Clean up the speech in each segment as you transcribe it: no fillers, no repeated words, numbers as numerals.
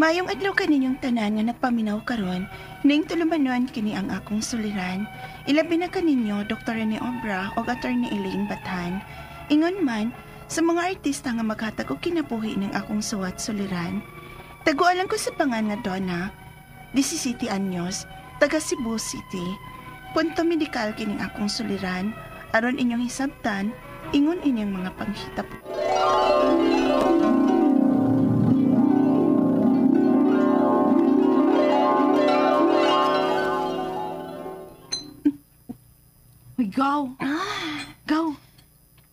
Mayong adlaw kaninyong tanan nga nagpaminaw karon, ning tulumanon kini ang akong suliran. Ilabi na kaninyo Dr. Rene Obra ug Attorney Elaine Bathan. Ingon man sa mga artista nga maghatag og kinabuhi ning akong suwat suliran. Tagualan ko sa pangan nga Donna, 17 anyos, taga Cebu City. Punto medikal kining akong suliran aron inyong hisabtan ingon inyong mga panghitabo. Uy, gaw. Gaw.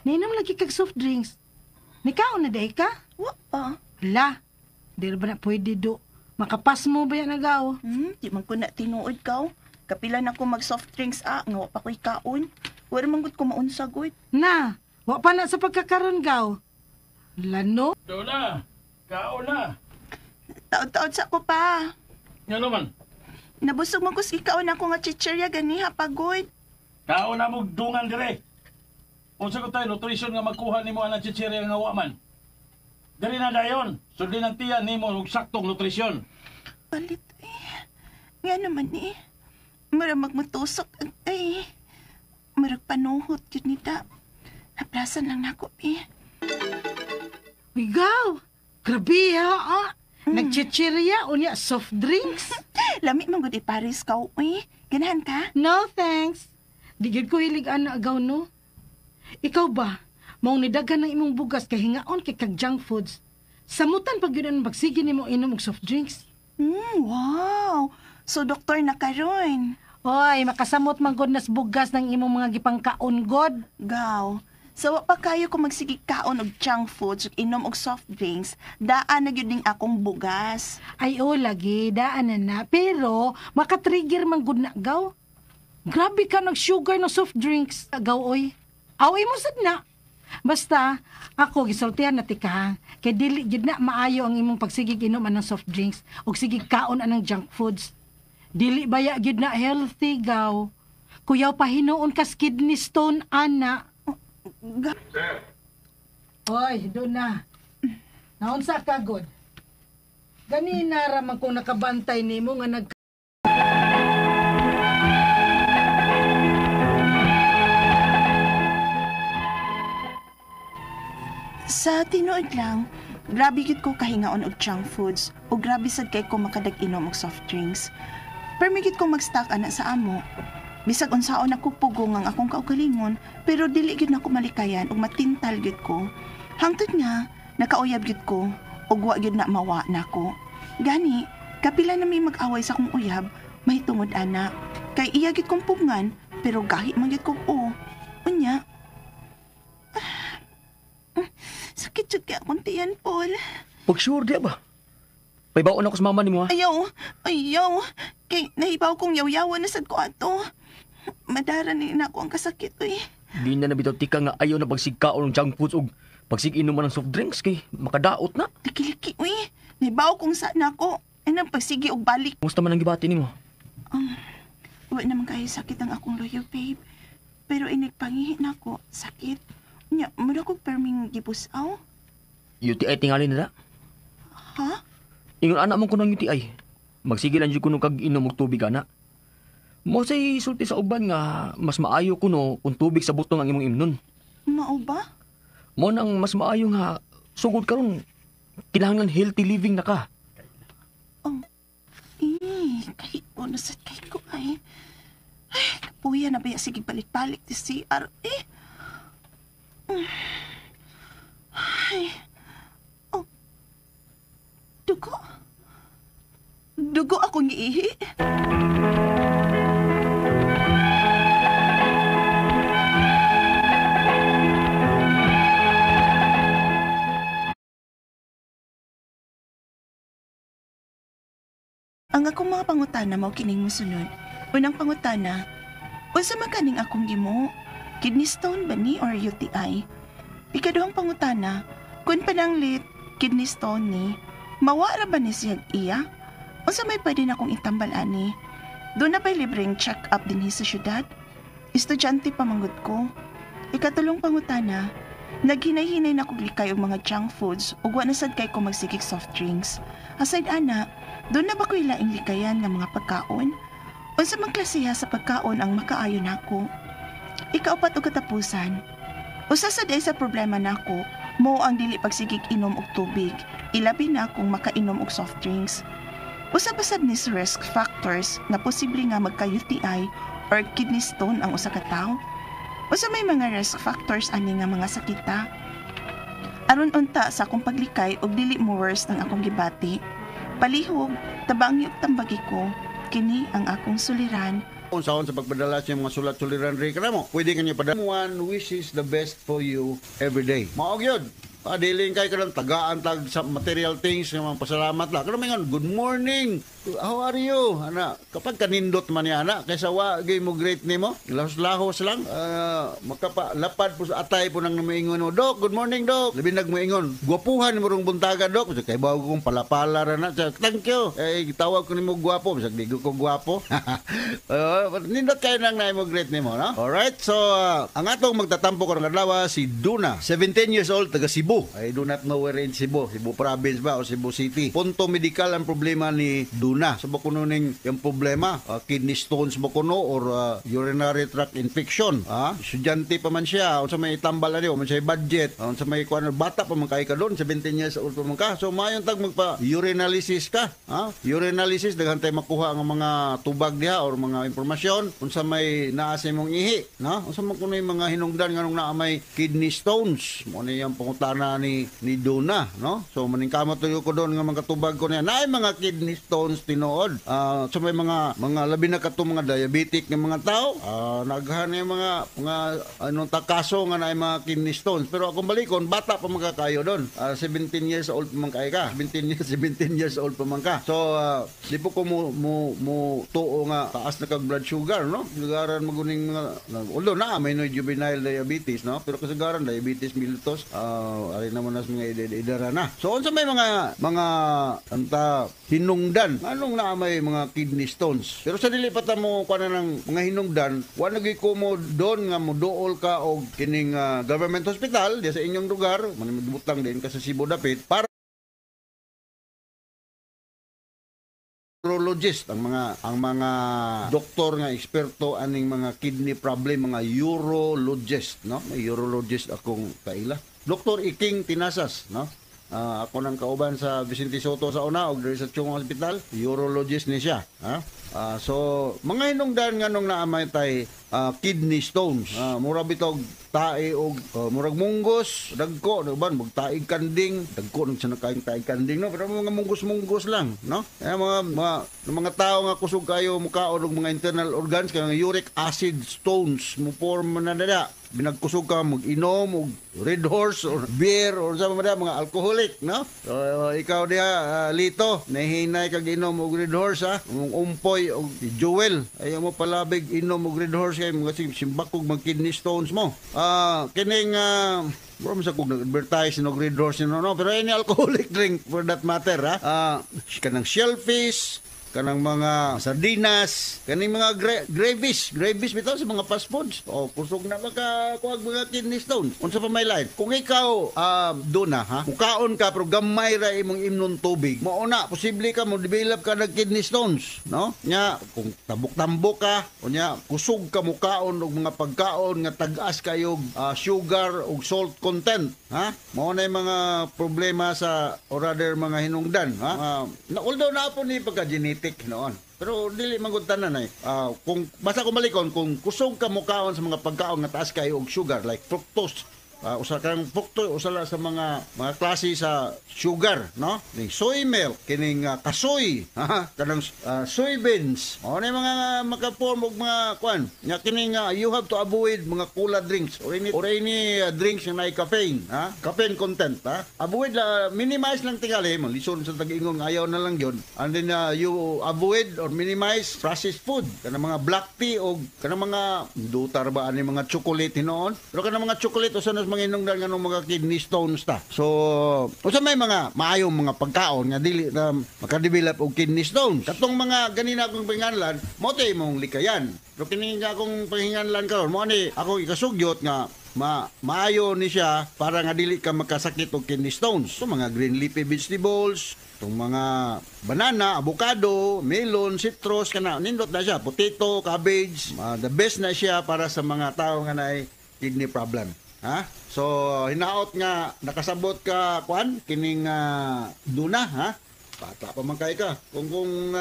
Nainom lagi kag soft drinks. Nikaon na day ka? Wa pa. Hala. Di ba na pwede do? Makapas mo ba yan na gaw? Di man ko na tinuod gaw. Kapila na ko mag soft drinks nga wa pa ko'y kaon. Wala man gud ko maunsa gud. Na, wa pa na sa pagkakaron gaw. Lano? Dona, kaon na. Taod-taod sa ko pa. Nga naman. Nabusog man ko sa ikaon ako nga chichirya ganiha pagod. Kaon na mo dungan dire. Unsa ko tayo nutrition nga magkuha nimo anang chichirya nga wa man. Diri na dayon. Sundin ang tiyan nimo og saktong nutrisyon. Palit eh. Nga naman eh. Mura magmutusok ay. Murag panuhot yun nita. Naplasan lang nako eh. Uy, gaw. Grabe ha. Ah. Nagchichirya unya soft drinks. Lami man gud iparis ka uy. Ganahan ka? No thanks. Di gyud ko hilig ana gaw no. Ikaw ba? Maong nidagan ng imong bugas kay hingaon kay kag junk foods. Samutan pag yun ang magsige nimo inom og soft drinks. Wow. So doktor na karon. Oy, makasamot man gud nas bugas ng imong mga gipangkaon god. Gaw. So wa pa kayo kung magsige kaon og junk foods ug inom og soft drinks, daan na gyud ning akong bugas. Ay o lagi, daan na na. Pero makatrigger man gud na gaw. Grabe ka nag sugar ng soft drinks, gaw oy. Away mo sad na. Basta ako gisultihan na tika kay dili gyud na maayo ang imong pagsigig inom anang soft drinks ug sigig kaon anang junk foods. Dili baya gyud na healthy gaw. Kuyaw pa hinuon kas kidney stone ana. Oy, do na. Naunsa ka god? Ganina ra man kung nakabantay nimo nga nag Sa tinuod lang, grabe gyud ko kahingaon og junk foods o grabe sad kay ko makadag-inom og soft drinks. Permi gyud ko mag-stock ana sa amo. Bisag unsaon ako pugong ang akong kaugalingon, pero dili gyud nako malikayan ug matintal gyud ko. Hangtod nga nakauyab gyud ko ug wa gyud na mawa nako. Gani, kapila na may mag-away sa akong uyab, mahitungod ana. Kay iya gyud kong pugngan, pero gahi man gyud kog o. Unya, sakit jud kay akong tiyan, Paul. Pag sure di ba? Paibaon ako sa mama nimo ha. Ayaw, ayaw. Kay nahibaw kong yawyawan na sad ko ato. Madara ni na ako ang kasakit oy. Di na nabitaw tika nga ayaw na pagsigkaon ng junk foods ug pagsiginom man ng soft drinks kay makadaot na. Likiliki oy. Nahibaw kong saan ako. Ay nang pagsige og balik. Kumusta man ang gibati nimo? Wa naman kayo sakit ang akong loyo, babe. Pero inig pangihi na ako, sakit. Nya, mura kog perming gibusaw. UTI tingali nila. Ha? Ingon anak mo ko ng UTI. Magsige lang jud kuno kag inom og tubig ana. Mo say sulti sa uban nga mas maayo kuno kung tubig sa butong ang imong imnon. Mao ba? Mo nang mas maayo nga sugod karon kinahanglan healthy living na ka. Oh. Eh, kay ono sad kay ko ay. Ay, kapuya na ba sige balik-balik ti CR eh. Ay. Oh. Dugo. Dugo akong giihi. Ang akong mga pangutana mao kining mosunod. Unang pangutana, unsa man kaning akong gimo? Kidney stone ba ni or UTI? Ikaduhang pangutana, kun pananglit kidney stone ni, mawa ra ba ni siya iya? Unsa may pwede na akong itambal ani? Doon na ba'y libreng check-up dinhi sa syudad? Estudyante pa manggod ko. Ikatulong pangutana, Naghinay-hinay na kog likay og mga junk foods ug wa na sad kay ko magsigig soft drinks. Aside ana, doon na ba ko'y laing likayan nga mga pagkaon? Unsa man klasiha sa pagkaon ang makaayo nako? Ikaupat og katapusan. Usa sa day sa problema nako, mo ang dili pagsigig inom og tubig, ilabi na kung makainom og soft drinks. Usa pa sad ni sa risk factors na posible nga magka-UTI or kidney stone ang usa ka tawo. Usa may mga risk factors ani nga mga sakita. Aron unta sa akong paglikay og dili mo worse ang akong gibati. Palihog, tabangi og tambagi ko, kini ang akong suliran. Unsaon sa pagpadala sa mga sulat-suliran rin mo. Pwede kanya padala. One wishes the best for you every day. Mao gyud. Padiling kay kanang tagaan tag sa material things nga mga pasalamat lang. Kanang mingon, "Good morning. How are you?" Ana, kapag kanindot man niya ana kaysa wa gyud mo greet nimo. Lahos-lahos lang. Makapa lapad po sa atay po nang muingon mo, "Dok, good morning, Dok." Labi nagmuingon, "Gwapuhan mo rong buntaga, Dok." Kay bawo kong palapala ra na. "Thank you. Eh, tawag ko nimo gwapo." Bisag di ko gwapo. Nindot kayo nang naay mo greet nimo, no? Alright, so ang atong magtatampo karong adlaw si Duna, 17 years old, taga Cebu. I do not know where in Cebu. Cebu province ba o Cebu City. Punto medical ang problema ni Duna. So ba kuno ning yung problema, kidney stones ba kuno or urinary tract infection. Ah, estudyante pa man siya, unsa may tambal ani, man siya budget, unsa may kuan, bata pa man kay ka doon, 17 years old pa man ka. So mayon tag magpa urinalysis ka, ha? Urinalysis, daghan tay makuha ang mga tubag diha or mga impormasyon unsa may naa sa imong ihi, no? Unsa man kuno yung mga hinungdan nganong naa may kidney stones. Mo ni ang pangutana ni Duna, no? So maningkamot tuyo ko doon nga mga tubag ko niya. Naay mga kidney stones tinuod. So may mga labi na kato mga diabetic nga mga tao, naghan yung mga anong takaso nga naay mga kidney stones. Pero akong balikon, bata pa man kaayo doon. 17 years old pa man kay ka. 17 years 17 years old pa man ka. So di po ko mo tuo nga taas na kag blood sugar, no? Kasagaran maguning mga, although na may no juvenile diabetes, no? Pero kasagaran diabetes mellitus, ari naman nas mga edad na. So unsa may mga anta hinungdan anong naa may mga kidney stones? Pero sa dili pa ta mo kuan na ng mga hinungdan, wa na gyud ko mo doon nga mo duol ka og kining government hospital diya sa inyong lugar, man butang din ka sa Cebu dapit para urologist, ang mga doktor nga eksperto aning mga kidney problem, mga urologist, no? May urologist akong kaila, Dr. Iking Tinasas, no? Ako nang kauban sa Vicente Soto sa una og diri sa Tiong Hospital, urologist ni siya, ha? So mga hinungdan nganong naa may tay kidney stones. Mura bitog tae og murag munggos, dagko no ban magtaig kanding, dagko nang sa nakaing taig kanding, no? Pero mga munggos-munggos lang, no? Kaya mga tao nga kusog kayo mukaon og mga internal organs kay uric acid stones mo form na dada. Binagkusog ka mag-inom og Red Horse or beer or sa mga alcoholic, no? So, ikaw diha, Lito, nahinay kag inom og Red Horse, ha? Mong umpoy og Joel, ayaw mo palabig inom og Red Horse kay mga simbakog mag kidney stones mo. Kining bro, sa kung nag-advertise og Red Horse, no, no, pero any alcoholic drink for that matter, ha? Kanang shellfish, kanang mga sardinas, kaning mga gravies, gravies bitaw sa mga fast foods. O kusog na maka kuag mga kidney stones. Unsa pa may life? Kung ikaw doon na ha, mukaon ka pero gamay ra imong imnon tubig, mao na posible ka mo develop ka ng kidney stones, no? Nya kung tabok-tambok ka, unya kusog ka mukaon og mga pagkaon nga tag-as kayo sugar ug salt content, ha? Mao na yung mga problema sa or rather mga hinungdan, ha? Na, although naa po ni pagka genetic noon. Pero dili man gud tanan ay. Kung basta kung balikon, kung kusog ka mukaon sa mga pagkaon nga taas kayo og sugar like fructose, usa kang fructose, usa lang sa mga klase sa sugar, no? Ning soy milk, kining kasoy, ha? Kanang soybeans. Mao na yung mga maka-form og mga kwan. Nya kining you have to avoid mga cola drinks or any drinks nga naay caffeine, ha? Caffeine content, ha? Avoid la, minimize lang tingali, malison sa tag-ingon nga ayaw na lang yun. And then you avoid or minimize processed food, kanang mga black tea o kanang mga dutar ba ani mga chocolate hinoon. Pero kanang mga chocolate usa na sa mga hinungdan nganong mga kidney stones ta. So, unsa may mga maayong mga pagkaon nga dili na makadevelop og kidney stones? Katong mga ganina akong panginganlan, mao tay imong likayan. Pero kini nga akong panginganlan karon, mo ani ako ikasugyot nga maayo ni siya para nga dili ka makasakit og kidney stones. So mga green leafy vegetables, itong mga banana, avocado, melon, citrus, kana nindot na siya, potato, cabbage, the best na siya para sa mga tao nga naay kidney problem. Ha? So hinaot nga nakasabot ka kuan kining duna, ha? Bata pa man kay ka. Kung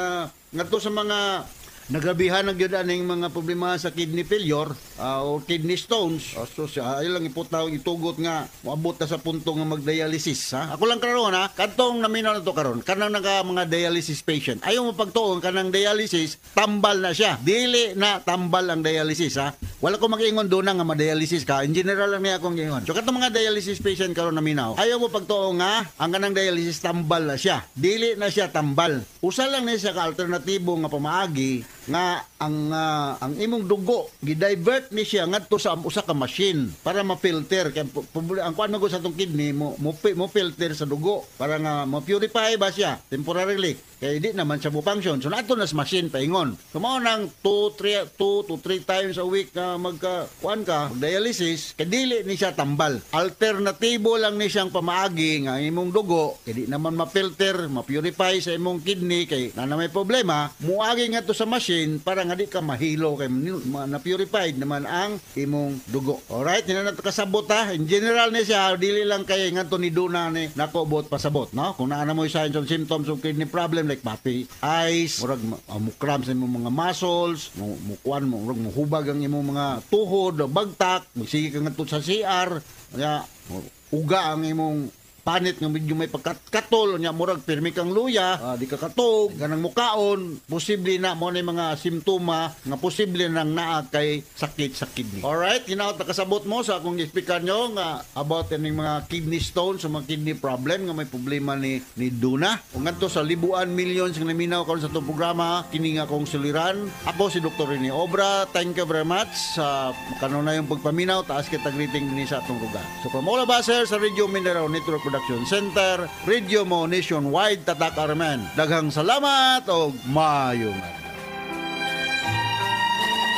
ngadto sa mga nagrabihan na gyud aning mga problema sa kidney failure o kidney stones, so siya ay lang iputaw itugot nga moabot na sa punto nga magdialysis, ha. Ako lang karon, ha, kadtong naminaw na to karon, kanang naka mga dialysis patient, ayaw mo pagtuon kanang dialysis tambal na siya. Dili na tambal ang dialysis, ha. Wala ko mag-ingon doon nga ma-dialysis ka, in general lang niya akong ingon. So katong mga dialysis patient karon naminaw, ayaw mo pagtuon nga ang kanang dialysis tambal na siya. Dili na siya tambal. Usa lang ni siya ka alternatibo nga pamaagi nga ang imong dugo gi-divert ni siya ngadto sa usa ka machine para ma-filter kay ang kuan man sa atong kidney mo mo, mo filter sa dugo para nga ma-purify ba siya temporarily kay di naman siya mo function. So nato na sa machine paingon. So mao nang 2 3 2 to 3 times a week nga magka kuan ka dialysis, kay dili ni siya tambal. Alternatibo lang ni siyang pamaagi nga imong dugo kay di naman ma-filter, ma-purify sa imong kidney kay na may problema, muagi ngadto sa machine para nga di ka mahilo kay na-purified naman ang imong dugo. Alright, hindi na kasabot, ha. In general ni siya, dili lang kay ngadto ni Duna ni nakobot pasabot, no? Kung naa na mo signs and symptoms of kidney problem like puffy eyes, murag mukram sa imong mga muscles, mukuan mo, murag muhubag ang imong mga tuhod, bagtak, magsige ka ngadto sa CR, nya uga ang imong panit nga medyo may pagkatol, nya murag pirmi kang luya, di ka katog, ganang mukaon, posible na mo na mga simptoma nga posible nang naa kay sakit sa kidney. Alright, hinaot nakasabot mo sa akong gispikan nyo nga about ining mga kidney stones o mga kidney problem nga may problema ni Duna. Ug ngadto sa libuan millions nga naminaw karon sa atong programa, kini nga akong suliran. Ako si Dr. Rene Obra. Thank you very much sa kanunayong pagpaminaw. Taas kita greeting dinhi sa atong lugar. So from all of us here sa Radio Mindanao Network Production Center, Radio Mo Nationwide, Tatak Armen. Daghang salamat og maayong adlaw.